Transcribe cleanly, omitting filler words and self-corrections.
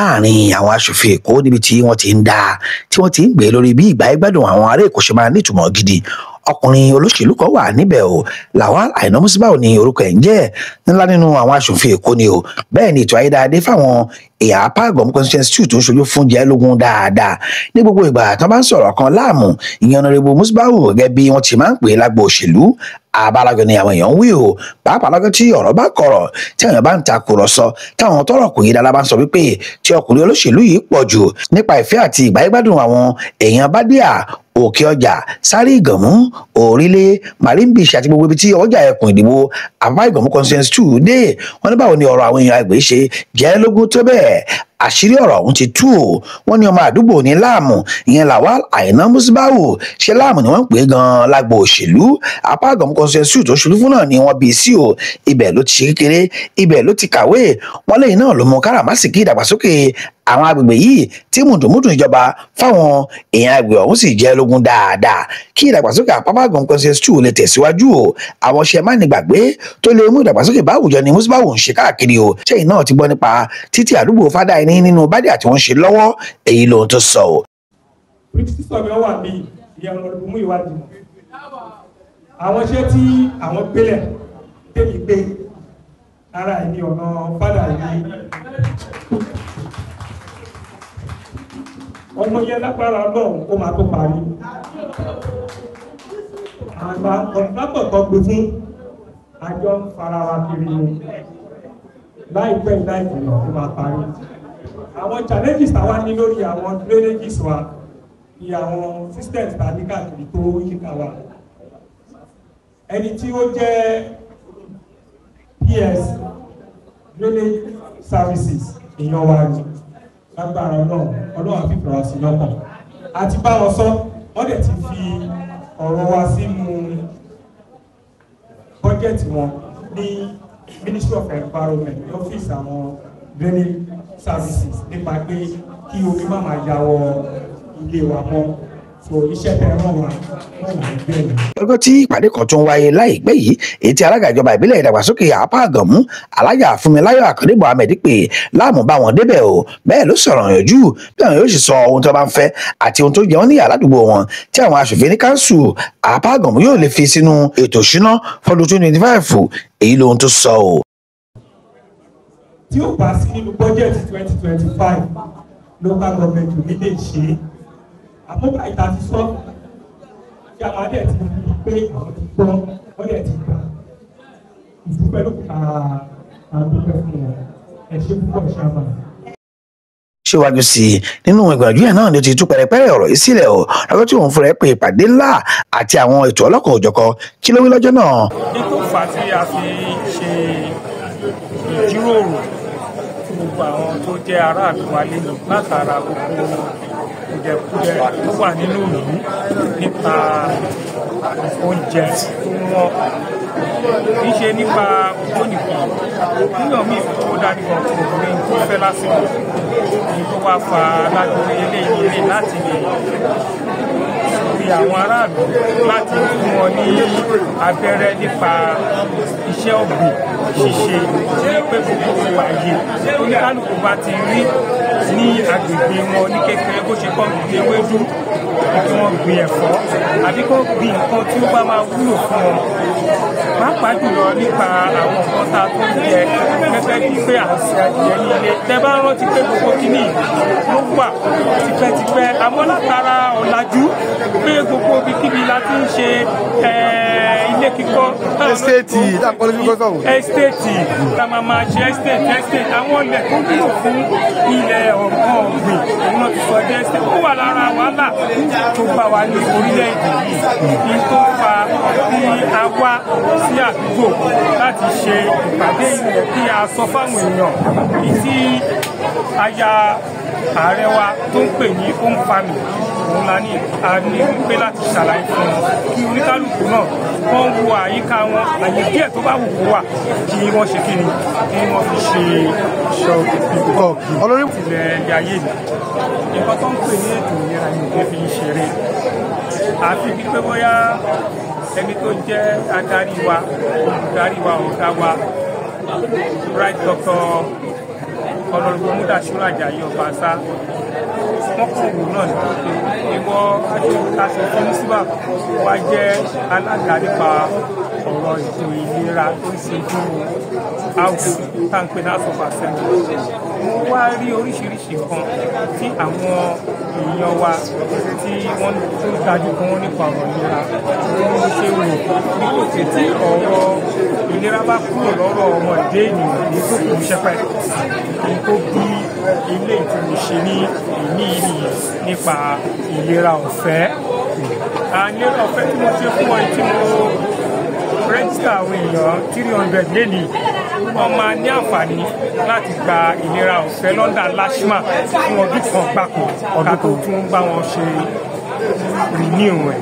Láàrin àwọn aṣòfin Èkó níbi tí wọ́n ti ń dá tí wọ́n ti ń gbé lórí bí ìgbà ìgbádùn àwọn ará Èkó ṣe máa nítumọ̀ gidi, ọkùnrin olóṣèlú kan wà níbẹ̀ o. Lawal Aina Musibau ni orúkọ ẹ̀ ń jẹ́, ńlá nínú àwọn aṣòfin Èkó ni o. Bẹ́ẹ̀ ni ètò ayédáadé fáwọn èèyàn Apapa Iganmu constituency 2 tó ń ṣojú fún jẹ́ lógún dáadáa. Ní gbogbo ìgbà tó bá ń sọ̀rọ̀ kan láàmú ìyẹn Honorable Musibau, gẹ́gẹ́ bí wọ́n ti máa ń pè é lágbo òṣèlú, abalajọ ni àwọn èèyàn ń wí o. Pàápàá lọ́jọ́ tí ọ̀rọ̀ bá kọ̀rọ̀, tí àwọn bá ń takùrọ̀sọ, táwọn tọ́rọ̀ kò yé dáadáa bá ń sọ wípé tí ọkùnrin olóṣèlú yìí pọ̀ jù nípa ìfẹ́ àti ìgbáyégbádùn àwọn èèyàn Bádíà, Òkè Ọjà, Sáré Ìgànmú, Òrílé, Marine Beach àti gbogbo ibi tí ọjà ẹkùn ìdìbò Apapa Iganmu constituency 2 dé. Wọ́n ní báwo ni ọ̀rọ̀ àwọn èèyàn àgbè ṣe jẹ́ lógún tó bẹ́ẹ̀? Àṣírí ọ̀rọ̀ ọ̀hún ti tú o. Wọ́n ní ọmọ àdúgbò ní láàmú ìyẹn Lawal Aina Musibau. Ṣé láàmú ni wọ́n ń pè é gan-an lágbo òṣèlú? Apapa Iganmu constituency 2 tó ṣolú fún náà ni wọ́n bí sí o. Ibẹ̀ ló ti ṣe kékeré, ibẹ̀ ló ti kàwé. Wọ́n lẹ́yìn náà ló mú káràmásìkí ìdàgbàsókè àwọn agbègbè yìí tí mùdùnmúdùn ìjọba fáwọn èèyàn agbègbè ọ̀hún sì jẹ́ lógún dáadáa kí ìdàgbàsókè Apapa Iganmu constituency 2 lè tẹ̀síwájú o. Àwọn ṣe má ní gbàgbé tó lè mú ìdàgbàsókè bá àwùjọ ni Musibau ń ṣe káàkiri o. Ṣẹ́yìn náà ti gbọ́ nípa títí àdúgbò Fádàìní nínú Bádíà tí wọ́n ṣe lọ́wọ́, èyí lóhun tó sọ o. Sísọ mi wà ní ìyẹn ọ̀nà mú ìwádìí àwọn iṣẹ́ tí àwọn gbélẹ̀ tèmi gbé ara ẹ̀ ní ọ̀nà Fádàìní. Ọmọ yẹn lágbára Ọlọ́run ó máa tó parí. Àgbà kọ̀ǹtàkọ̀ tó gbé fún àjọ ń fara wa kiri ni, láìpẹ́ láìjìnà ó máa parí. Àwọn challenges táwa ní lórí àwọn drainages wa ni àwọn systems tá a ní káàkiri tó yíká wa. Ẹni tí ó jẹ́ PS Drainage Services èèyàn wa ni, lágbára Ọlọ́run, Ọlọ́run àfihàn wa sí lọ́kàn. Àti bá wọn sọ, wọ́n dẹ̀ ti fi ọ̀rọ̀ wa sínú bọ́jẹ̀tì wọn ní Ministry of Environment ní ọ́fíìsì àwọn drainage services nípa pé kí omi má máa ya wọ ilé wa mọ́. So iṣẹ́ tẹ rán wa wọ́n wà bẹ́ẹ̀ ni. Lọ́jọ́ tí ìpàdé kan tún wáyé láìpẹ́ yìí, èyí tí alága ìjọba ìbílẹ̀ ìdàgbàsókè Apapa Iganmu, Alájà Fúnmiláyọ̀ Àkàndé Mohammed pè láàmú bá wọn débẹ̀ o. Bẹ́ẹ̀ ló sọ̀rọ̀ yànjú bí àwọn yóò ṣe sọ ohun tó bá ń fẹ́ àti ohun tó jẹ wọ́n níyà ládùúgbò wọn tí àwọn aṣòfin ní káńsù Apapa Iganmu yóò lè fi sínú ètò ìṣúná fọdún 2025. Èyí lóhun tó sọ o. Tí ó bá sí nínú bọ́jẹ̀tì 2025, local government ò ní lè ṣe é. Àmọ́ báyìí ta ti sọ, tí a máa dẹ̀ ti rí pé àwọn ti gbọ́, wọ́n dẹ̀ ti gbà. Ìdúpẹ́ ló kà á dúpẹ́ fún wọn. Ẹ ṣé púpọ̀, ṣáàmà. Síwájú sí i nínú ìgbìyànjú ẹ̀ náà ni ó ti tú pẹ̀rẹ̀pẹ̀rẹ̀ ọ̀rọ̀ yìí sílẹ̀ o lọ́jọ́ tí òun fúnra ẹ̀ pé ìpàdé ńlá àti àwọn ètò ọlọ́kan òjọ̀kan. Kí ló wí lọ́jọ́ náà? Ní tó fà á tí a fi ṣe ìjíròrò fún gbogbo àwọn tó jẹ́ aráàlú wa lẹ́nu látara gbogbo kùdẹ̀kùdẹ̀ tó wà nínú ìlú nípa oúnjẹ tó wọ́n, kì í ṣe nípa owó nìkan, nínú míì tó dání kan kò rí tó fẹ́ lásìkò ní tó wá fa lágbóyè eléyìí lè láti lè fi àwọn aráàlú láti fún wọn ní abẹ́rẹ́ nípa iṣẹ́ ọ̀gbìn ṣíṣe, pé gbogbo àyè oníkálukú bá ti rí ní agbègbè wọn ní kékeré, bó ṣe kọ́ gbin ewédú, kí wọ́n gbin ẹ̀fọ́ àbí kó gbin nǹkan tí ó bá máa wúlò fún wọn, pàápàá jùlọ nípa àwọn nǹkan tá a tó ń jẹ gẹ́gẹ́ bíi pé à ń sin adìyẹ ní ilé. Tẹ bá rántí pé gbogbo kínní ló wà tipẹ́tipẹ́, àmọ́ látara ọ̀làjú pé gbogbo ibikíbi la ti ń ṣe ilé kíkọ́. Estate. Estate tá a máa ṣe estate, àwọn ilẹ̀ tó wúlò fún ilẹ̀ ọ̀gbọ́n ọ̀gbìn òun náà ti sọ dé estate. Ó wà lára wàhálà tó bá wa ní orílẹ̀-èdè yìí ní tó fa kí a wá sí àdúgbò láti ṣe ìpàdé ilẹ̀ kí a sọ fáwọn èèyàn ìtí aya ààrẹ wa tó ń pè ní home farming. Òun la ní a ní pé láti ṣàlàyé fún wọn kí oníkálukú náà wọ́n wo àyíká wọn, àyè díẹ̀ tó bá wù kó wà, kí wọ́n ṣe kí ni kí wọ́n fi ṣe ìṣọ́ Olórí tilẹ̀ ilé ayé mi. Nǹkan tó ń pè ní ètò ìlera ni òkè fi ń ṣeré, àfi wípé bóyá ẹni tó jẹ́ adarí wa, olùdarí wa, ọ̀gá wa, right, Dr. Honorable Mudashiru Ajayi Obasa, wọ́n kàn wò náà ní pé ìwọ aṣòfin Musbau wá jẹ́ alága nípa ọ̀rọ̀ ètò ìlera tó ń ṣojú house tá à ń pè ní House of Assembly. Mo wá rí oríṣiríṣi nǹkan tí àwọn èèyàn wa tí wọ́n tó dájú kan nípa ọ̀rọ̀ ìlera. Mo ṣe rò ní kò tí ọ̀rọ̀ ìlera bá kúrò lọ́rọ̀ ọmọ ẹ̀dẹ́ ènìyàn ní tó kù ṣẹpẹ́ ní tó bí ilé ìtumọ̀ ṣe ní ìní ìnìyàn nípa ìlera ọ̀fẹ́. Ìlera ọ̀fẹ́ tí mo ṣe fún ọ tí mo rẹ́jísítà àwọn èèyàn 300 lẹ́nìí, wọ́n máa ní àǹfààní láti gba ìlera ọ̀fẹ́ London LASHMA fún ọdún kan gbáko ká tó tún bá wọn ṣe renew ẹ̀.